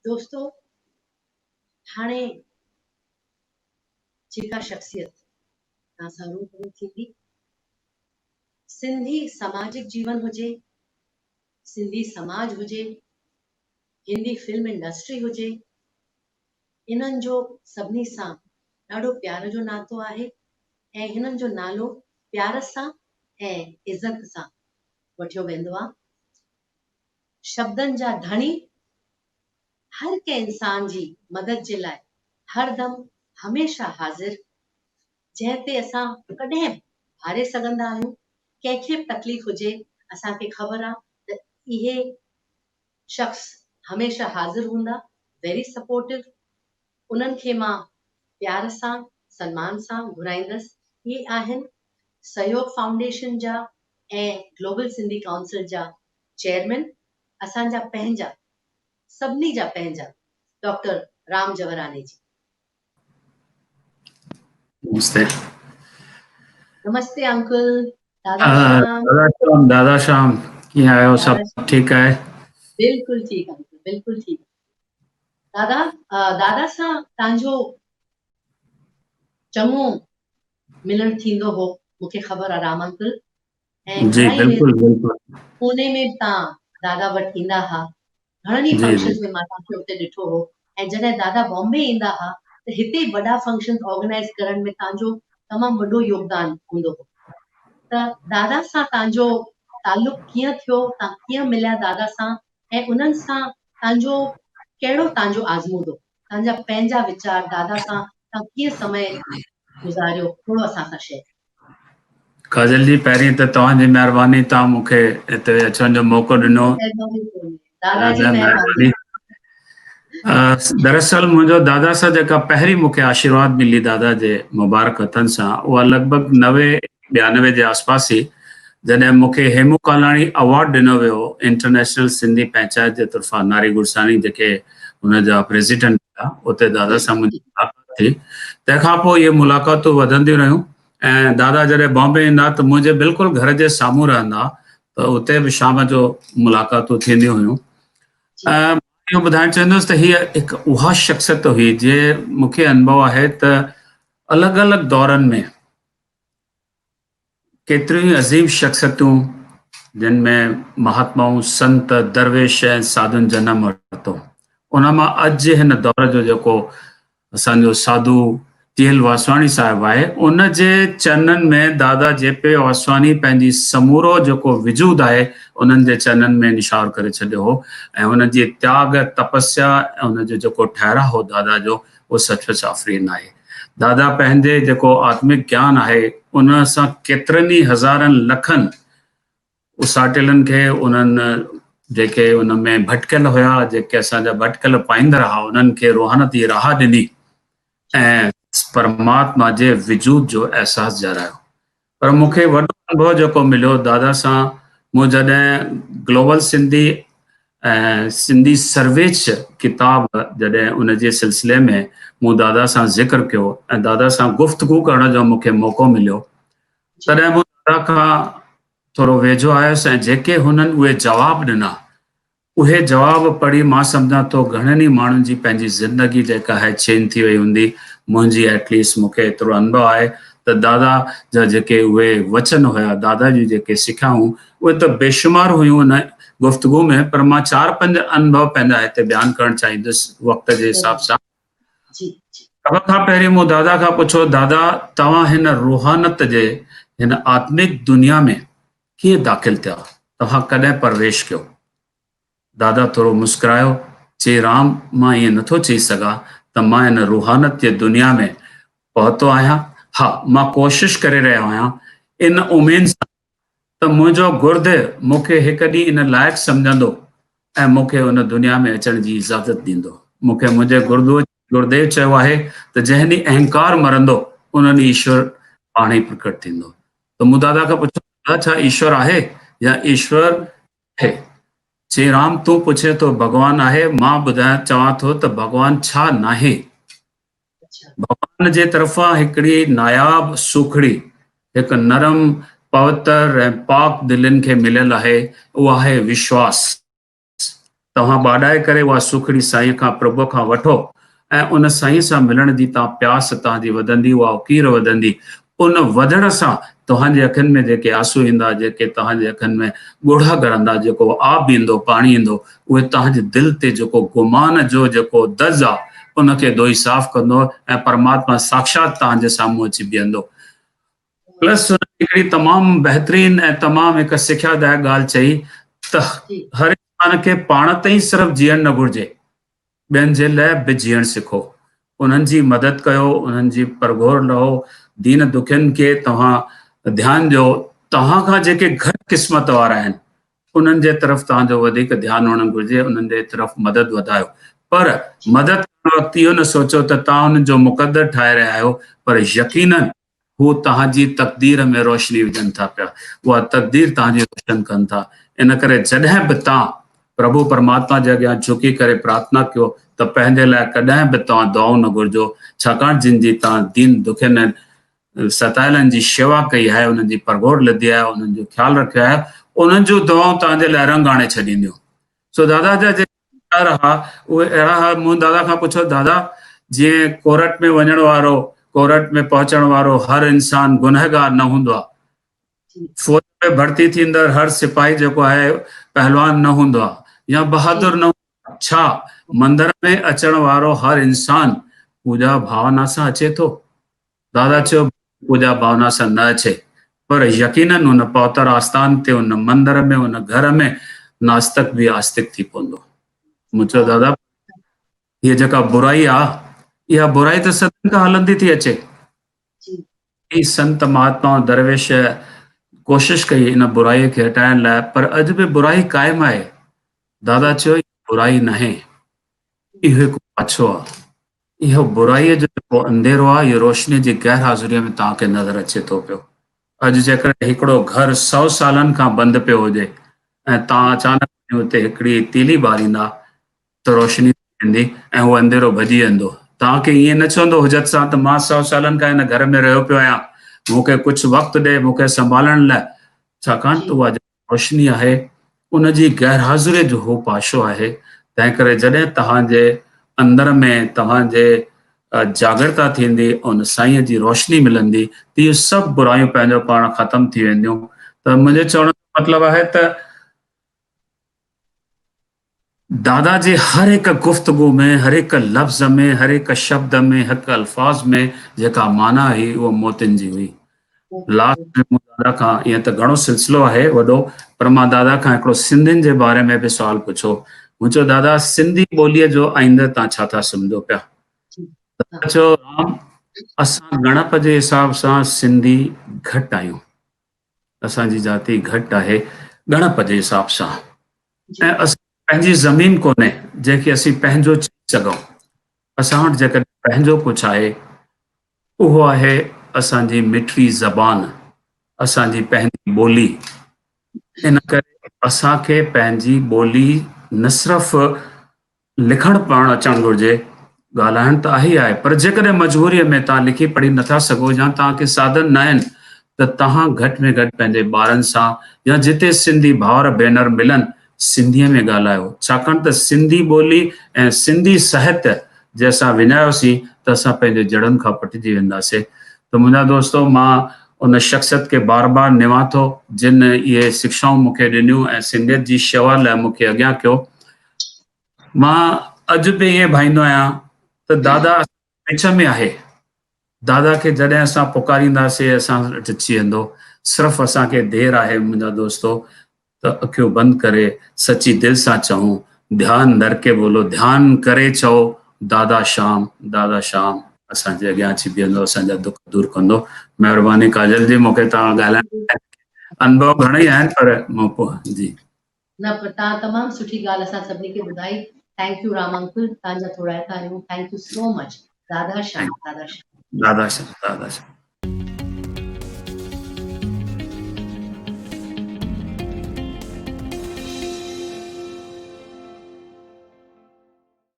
دوستو هاڻي جيڪا شخصيت توهان سان روبرو ٿيندي، سنڌي سماجڪ جيون هجي، سنڌي سماج هجي، هندي فلم انڊسٽري هجي، انهن جو سڀني سان ڏاڍو پيار جو ناتو آهي ۽ هنن جو نالو پيار سان ۽ عزت سان وٺيو ويندو آ. شبدن جا ڌڻي هر ڪنهن انسان جي مدد جي لاء هر دم هميشه حاضر، جنهن تي اسان ڪڏهن به ڀاڙي سگهندا آهيون، ڪنهن کي به تڪليف هجي اسان کي خبر آ ته اهي شخص هميشه حاضر هوندا، Very Supportive، انهن کي مان پيار سان سنمان سان گهرائيندس، اهي آهن سهيوگ فائونڊيشن جا ۽ گلوبل سنڌي ڪائونسل جا چيئرمين اسان جا پنهنجا سڀني جا پنهنجا ڊاڪٽر رام جوهراڻي جي. نمستي. نمستي انڪل دادا شام. دادا شام دادا شام ڪيئن آهيو سڀ ٺيڪ آهي؟ بلڪل ٺيڪ انڪل بلڪل ٺيڪ. دادا دادا سان تان جو چڱو ملڻ ٿيندو هو مونکي خبر آ رام انڪل ۽ جي گهڻا ئي بلڪل بلڪل پوني ۾ به تان دادا وٽ ايندا ها گهڻن ئي جي جي فنڪشنز ۾ مان توهان کي اتي ڏٺو هو ۽ جڏهن دادا بامبي ايندا ها ته هتي وڏا فنڪشنز آرگنائيز ڪرڻ ۾ توهان جو تمام وڏو يوگدان هوندو هو ته دادا سان توهان جو تعلق ڪيئن ٿيو توهان ڪيئن مليا دادا سان ۽ انهن سان توهان جو ڪهڙو توهان جو آزمودو توهان جا پنهنجا ويچار دادا سان توهان ڪيئن سمي گذاريو ٿورو اسان سان شيئر ڪيو. ڪاجل جي پهرين ته توهان جي مهرباني توهان مون کي هتي اچڻ جو موقعو ڏنو. دادا جي مهرباني. دراصل منهنجو دادا سان جيڪا پهرين مون کي آشيرواد ملي دادا جي مبارڪ هٿن سان اها لڳ ڀڳ 90 92 جي آس پاس هئي جڏهن مون کي هيمو ڪالاڻي اوارڊ ڏنو ويو انٽرنيشنل سنڌي پنچائت جي طرفان ناري گرساڻي جيڪي ان جا پريزيڊنٽ هيا اتي دادا سان منهنجي ملاقات ٿي تنهن کان پوء اهي ملاقاتون وڌنديون رهيون ۽ دادا جڏهن بامبي ايندا ته منهنجي بلڪل گهر جي سامهون رهندا ته اتي به شام جو ملاقاتون ٿينديون هيون. مان اهو ٻڌائڻ چاهيندس ته هيء هڪ اها شخصيت هئي جي مون کي انڀو آهي ته الڳ الڳ دورن ۾ ڪيتريون ئي عظيم شخصيتون جن ۾ مهاتمائون، سنت، درويش ۽ ساڌن جنم ورتو. ان مان اڄ جي هن دور جو جيڪو اسان جو ساڌو ٽي ايل واسواڻي صاحب آهي، ان جي چرنن ۾ دادا جي پي واسواڻي پنهنجي سمورو جيڪو وجود آهي، انهن جي چرنن ۾ نشاور ڪري ڇڏيو هو ۽ ان جي تياڳ، تپسيا ۽ ان جو جيڪو ٺهراء هو دادا جو، اهو سچ پچ آفرين آهي. دادا پنهنجي جيڪو آتمڪ گيان آهي، ان سان ڪيترن ئي هزارن لکن اساٽيلن کي انهن جيڪي ان ۾ ڀٽڪيل هيا، جيڪي اسان جا ڀٽڪيل پائيندڙ ها، انهن کي روحانيت جي راهه ڏني ۽ پرماتما جي وجود جو احساس ڏيارايو. پر مون کي وڏو انڀو جيڪو مليو دادا سان، مون جڏهن گلوبل سنڌي ۽ سنڌي سرويچ ڪتاب جڏهن ان جي سلسلي ۾ مون دادا سان ذڪر ڪيو ۽ دادا سان گفتگو ڪرڻ جو مون کي موقعو مليو، تڏهن مون دادا کان ٿورو ويجهو آيس ۽ جيڪي هنن اهي جواب ڏنا، اهي جواب پڙهي مان سمجهان ٿو گهڻن ئي ماڻهن جي پنهنجي زندگي جيڪا آهي چينج ٿي وئي هوندي، منهنجي ايٽ ليسٽ مون کي ايترو انڀو آهي ته دادا جا جيڪي اهي وچن هيا، دادا جون جيڪي سکيائون اهي ته بيشمار هيون ان گفتگو ۾ پر مان چار پنج انڀو پنهنجا هتي بيان ڪرڻ چاهيندس وقت جي حساب سان. سڀ کان پهرين مون دادا کان پڇيو، دادا توهان هن روحانت جي هن آتمڪ دنيا ۾ ڪيئن داخل ٿيا؟ توهان ڪڏهن پرويش ڪيو؟ دادا ٿورو مسڪرايو، چي رام مان ائين نٿو چئي سگهان ته مان هن روحانت جي دنيا ۾ پهتو آهيان، ها مان ڪوشش ڪري رهيو آهيان ان اميد سان ته منهنجو گردي مون کي هڪ ڏينهن ان لائق سمجهندو ۽ مون کي ان دنيا ۾ اچڻ جي اجازت ڏيندو. مون کي منهنجي گردوء گرديو چيو آهي ته جنهن ڏينهن اهنڪار مرندو، ان ڏينهن ايشور پاڻ ئي پرڪٽ ٿيندو. ته مون دادا کان پڇيو، دادا ڇا ايشور آهي يا ايشور آهي؟ چيائين، رام تون پڇين ٿو ڀڳوان آهي، مان ٻڌايان چوان ٿو ته ڀڳوان ڇا ناهي؟ ڀڳوان جي طرفان هڪڙي ناياب سوکڙي، هڪ نرم، پوتر ۽ پاڪ دلين کي مليل آهي، اها آهي وشواس. توهان ٻاڏائي ڪري اها سوکڙي سائين کان پرڀوء کان وٺو ۽ ان سائين سان ملڻ جي توهان پياس توهان جي وڌندي اها اڪير وڌندي ان وڌڻ سان توهان جي اکين ۾ جيڪي آنسو ايندا جيڪي توهان جي اکين ۾ ڳوڙها ڳڙندا جيڪو آب ايندو پاڻي ايندو اهي توهان جي دل تي جيڪو گمان جو جيڪو دز آ ان کي ڌوئي صاف ڪندو ۽ پرماتما ساکشات توهان جي سامهون اچي بيهندو. پلس هن هڪڙي تمام بهترين ۽ تمام هڪ سکيا دائڪ ڳالهه چئي ته هر انسان کي پاڻ تائين صرف جيئڻ نه گهرجي ٻين جي لاء به جيئڻ سکو انهن جي مدد ڪيو انهن جي پرگهور لهو دين دکين کي توهان ڌيان ڏيو توهان کان جيڪي گهٽ قسمت وارا آهن انهن جي طرف توهان جو وڌيڪ ڌيان هئڻ گهرجي، انهن جي طرف مدد وڌايو. پر مدد ڪرڻ وقت اهو نه سوچو ته توهان انهن جو مقدر ٺاهي رهيا آهيو، پر يقيناً هو توهان جي تقدير ۾ روشني وجهن ٿا پيا، اها تقدير توهان جي روشن ڪن ٿا. ان ڪري جڏهن به توهان پرڀو پرماتما جي اڳيان جهڪي ڪري پرارٿنا ڪيو ته پنهنجي لاء ڪڏهن به توهان دعائون نه گهرجو، ڇاڪاڻ جن جي توهان دين دکين ۽ ستايلن جي شيوا ڪئي آهي، انهن جي پرگهور لڌي آهي، انهن جو خيال رکيو آهي، انهن جون دعائون توهان جي لاء رنگ آڻي ڇڏينديون. سو دادا جا جيڪي ويچار ها، اهي اهڙا ها، مون دادا کان پڇيو، دادا جيئن ڪورٽ ۾ وڃڻ وارو، ڪورٽ ۾ پهچڻ وارو هر انسان گنهگار نه هوندو آهي. فوج ۾ ڀرتي ٿيندڙ هر سپاهي جيڪو آهي پهلوان نه هوندو آهي يا بهادر نه هوندو آهي. ڇا مندر ۾ اچڻ وارو هر انسان پوڄا ڀاونا سان اچي ٿو؟ دادا چيو، پوڄا ڀاونا سان نه اچي، پر يقيناً ان پوتر آستان تي، ان مندر ۾، ان گهر ۾ ناستڪ به آستڪ ٿي پوندو. مون چيو، دادا، هيء جيڪا برائي آ، اها برائي ته صدين کان هلندي ٿي اچي. هي سنت مهاتمائن درويش ڪوشش ڪئي ان برائيء کي هٽائڻ لاء، پر اڄ به برائي قائم آهي. دادا چيو، اها برائي ناهي، اهو هڪ پاڇو آ. اهو برائيء جو جيڪو انڌيرو آهي، اهو روشنيء جي غير حاضريء ۾ توهان کي نظر اچي ٿو پيو. اڄ جيڪڏهن هڪڙو گهر سئو سالن کان بند پيو هجي ۽ توهان اچانڪ وڃي اتي هڪڙي تيلي ٻاريندا ته روشني ٿي ويندي ۽ اهو انڌيرو ڀڄي ويندو. توهان کي ائين نه چوندو حجت سان ته مان سئو سالن کان هن گهر ۾ رهيو پيو آهيان، مون کي ڪجهه وقت ڏي مون کي سنڀالڻ لاء، ڇاڪاڻ ته اها روشني آهي، ان جي غير حاضريء جو هو پاشو آهي، تنهنڪري جڏهن توهان جي اندر ۾ توهان جي جاڳرتا ٿيندي، ان سائينء جي روشني ملندي ته اهي سڀ برايون پنهنجو پاڻ ختم ٿي وينديون ته منهنجي چوڻ جو مطلب آهي ته دادا جي هر هڪ گفتگو ۾، هر هڪ لفظ ۾، هر هڪ شبد ۾، هڪ الفاظ ۾ جيڪا معنيٰ هئي اها موتين جي هئي. لاسٽ ۾ مون دادا کان ائين ته گهڻو سلسلو آهي وڏو پر مان دادا کان هڪڙو سنڌين جي باري ۾ به سوال پڇيو. مون چيو دادا سنڌي ٻوليء جو آئينده تان ڇا ٿا سمجهو پيا؟ دادا چيو رام اسان ڳڻپ جي حساب سان سنڌي گهٽ آهيون. اسان جي جاتي گهٽ آهي ڳڻپ جي حساب سان ۽ اسان پنهنجي زمين ڪونهي جنهن کي اسين پنهنجو چئي سگهون. اسان وٽ جيڪڏهن پنهنجو ڪجهه آهي اهو آهي اسان جي مٺڙي زبان، اسان جي پنهنجي ٻولي. ان ڪري اسان کي پنهنجي ٻولي نه صرف لکڻ پڙهڻ اچڻ گهرجي، ڳالهائڻ ته آهي ئي آهي پر جيڪڏهن مجبوريء ۾ توهان لکي پڙهي نٿا سگهو يا توهان کي ساڌن ناهن ته توهان گهٽ ۾ گهٽ پنهنجي ٻارن سان يا جتي سنڌي ڀائر ڀينر ملن سنڌيء ۾ ڳالهايو ڇاڪاڻ ته سنڌي ٻولي ۽ سنڌي ساهت جي اسان وڃايوسين ته اسان پنهنجي جڙن کان پٽجي وينداسين ته منهنجا دوستو مان ان شخصيت کي بار بار نوان ٿو جن اهي شڪشائون مون کي ڏنيون ۽ سنڌيت جي شيوا لاء مون کي اڳيان ڪيو. مان اڄ به ائين ڀائيندو آهيان ته دادا اسان وچ ۾ آهي. دادا کي جڏهن اسان پڪارينداسين اسان وٽ اچي ويندو. صرف اسان کي دير آهي منهنجا دوستو ته اکيون بند ڪري سچي دل سان چئون ڌيان ڌر ڪي بولو ڌيان ڪري چئو دادا شام دادا شام اسان جي اڳيان اچي بيهندو اسان جا دک دور ڪندو. مهرباني ڪاجل جي مون کي توهان ڳالهائڻ انڀو گهڻئي آهن پر مون پوء جي. نه پر توهان تمام سٺي ڳالهه اسان سڀني کي ٻڌائي thank you Ram uncle توهان جا ٿورائتا آهيون thank you سو مچ دادا شام دادا شام دادا شام دادا شام.